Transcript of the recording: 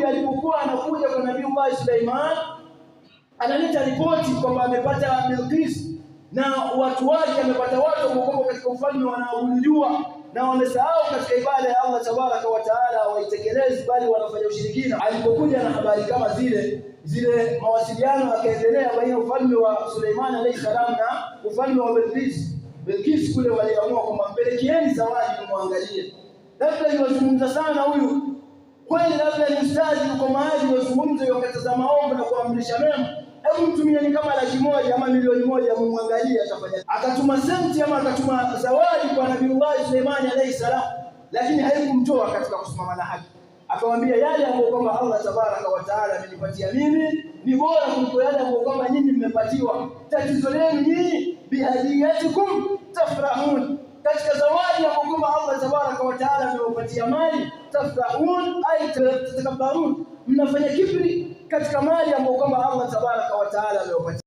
Hudhudi alipokuwa anakuja kwa Nabiiullah Suleiman, analeta ripoti kwamba amepata Bilqis na watu wake, amepata watu ambao katika ufalme wanaabudu jua na wamesahau katika ibada ya Allah tabaraka wa taala, hawaitekelezi bali wanafanya ushirikina. Alipokuja na habari kama zile zile, mawasiliano yakaendelea baina ya ufalme wa Suleiman alayhi salam na ufalme wa Bilqis. Bilqis kule waliamua kwamba mpelekeeni zawadi, mwangalie, labda yuwazungumza sana huyu kweli, labda ni ustazi uko mahali wazungumze, wakataza maovu na kuamrisha mema, hebu mtumieni kama 100,000 ama 1,000,000 mumwangalie atafanya. Akatuma senti ama akatuma zawadi kwa Nabiiullah Suleimani alayhi salam, lakini haikumtoa katika kusimama na haki. Akamwambia yale ambayo kwamba Allah tabaraka wa taala amenipatia mimi ni bora kuliko yale ambayo kwamba nyinyi mmepatiwa. Tatizo lenu nyinyi, bihadiyatikum tafrahun, katika zawadi ambayo kwamba Allah tabaraka wa taala amewapatia mali, tafrahun ay tatakabbarun, mnafanya kibri katika mali ambayo kwamba Allah tabaraka wa taala amewapatia.